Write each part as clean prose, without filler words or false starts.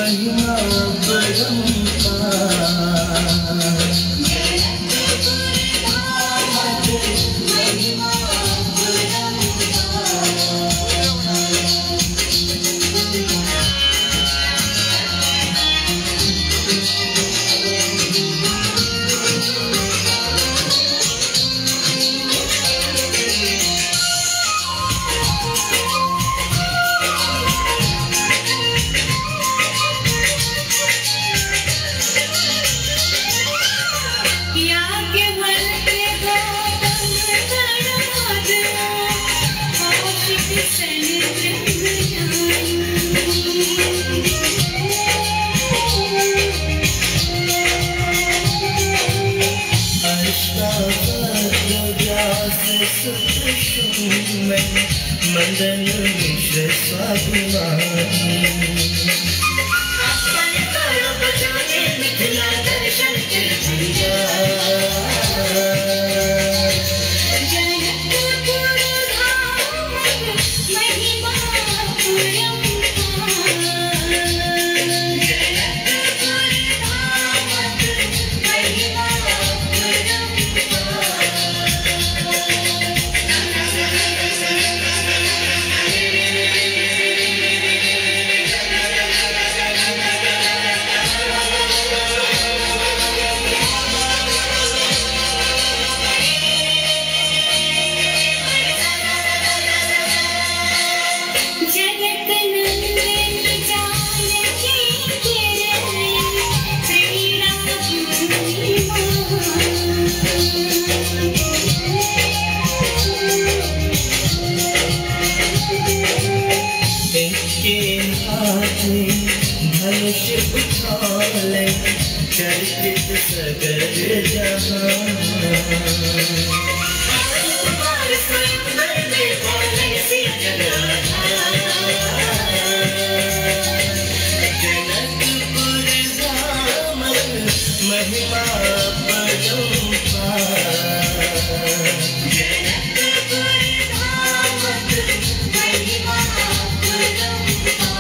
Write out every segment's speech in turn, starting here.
महिमा परम्पार। मंडन मिश्र स्वाभिमानी मिथिला दर्शन धनुष उठाले चर्चित सगर जहां। जनकपुर धामक महिमा परम्पार। जनकपुर धामक महिमा परम्पार।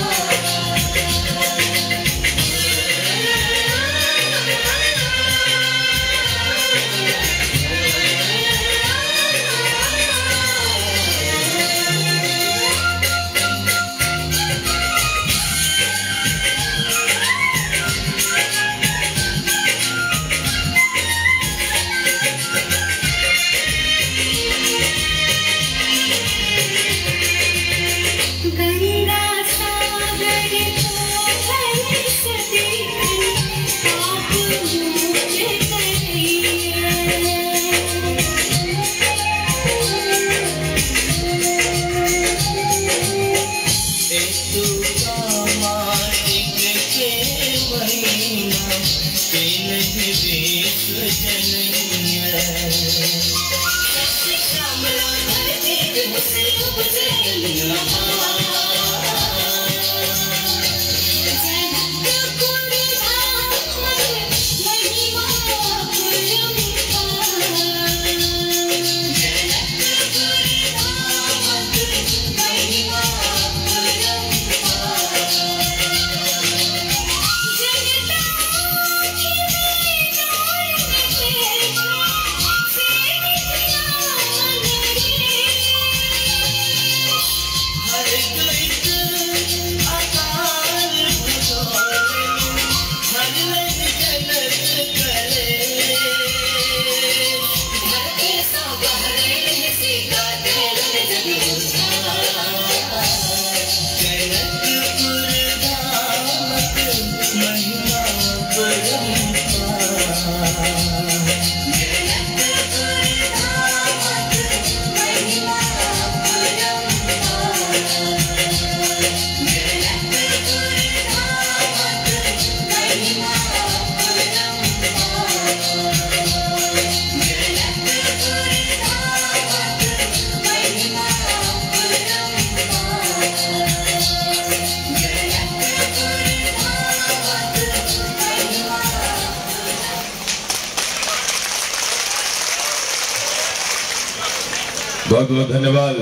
बहुत बहुत धन्यवाद।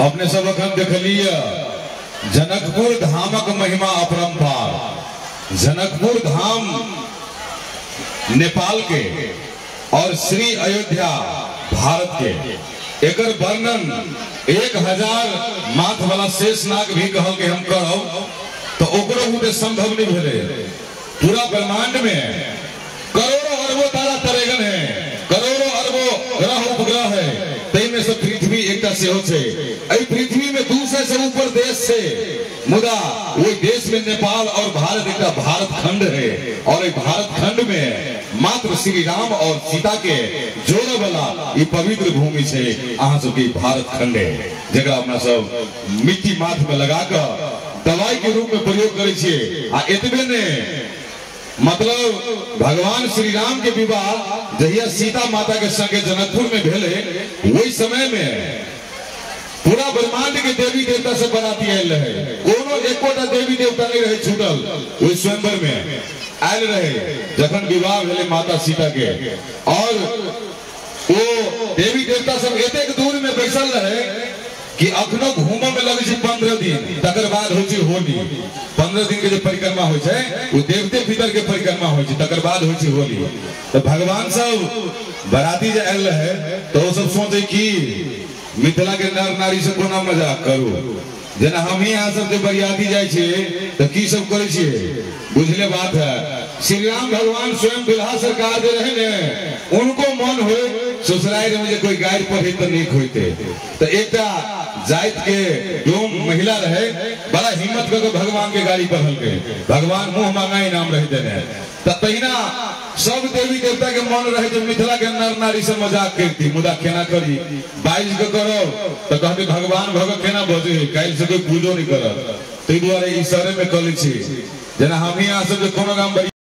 अपने सब अखन देखलिए जनकपुर धामक महिमा अपरंपार। जनकपुर धाम नेपाल के और श्री अयोध्या भारत के, एकर वर्णन 1000 माथ वाला शेषनाग भी कहल के हम करब तो ओकरो बुते संभव नहीं भेले। पूरा ब्रह्मांड में करोड़ों अरबों तारा तरेगन है, करोड़ों अरबों ग्रह उपग्रह है, तई में से पृथ्वी एकटा सेहो छै। एहि पृथ्वी में 200 से ऊपर देश छै, मुदा ओहि देश में नेपाल और भारत एकटा भारत खंड है और एहि भारत खंड में मात्र श्री राम और सीता के जोड़े वाला ई पवित्र भूमि छै। अहाँ सबके भारत खंड है जकरा अपना सब मिट्टी माथ में लगा कऽ दवाई के रूप में प्रयोग करै छियै। आ एतबे ने, मतलब भगवान श्री राम के विवाह जहिया सीता माता के संगे जनकपुर में भेले, वही समय में पूरा ब्रह्मांड के देवी देवता से बराती आयल रहे। कोनो एकोटा देवी देवता नहीं रहे छूटल, वही स्वयंवर में आयल रहे जखन विवाह भेले माता सीता के। और वो देवी देवता सब एतेक दूर में बैसल रहे कि अखनो घूमो में लगे 15 दिन, तकर बाद होइ छै होली। 15 दिन के जो परिक्रमा होइ छै वो देवते पितर के परिक्रमा होइ छै, तकर बाद होइ छै होली। तो भगवान सब बराती जे आयल रहे तो वो सब सोचे कि मिथिला के नर नारी से कोना मजाक करू। जेना हम ही यहाँ सब जे बरियाती जाइ छियै तो की सब करै छियै, बुझले बात है। श्री राम भगवान स्वयं दुल्हा सरकार जे रहे ने, उनको मन हो ससुराल में जे कोई गारि पढ़े तो नीक होते। तो एकटा जाति के डोम महिला रहे, बड़ा हिम्मत करके भगवान के गाड़ी पढ़ल के, भगवान मुंह मांगा इनाम रहे देने। तो तहिना सब देवी देवता के मन रहे जे मिथिला के नर नारी से मजाक करती, मुदा केना करी, बाइज के करो तो कहते भगवान भगत केना बजे, काल्हि से कोई पूजो नहीं करत। ताहि दुआरे ई शहरे में कलै छी। जेना हम ही यहाँ सब जे कोनो गाम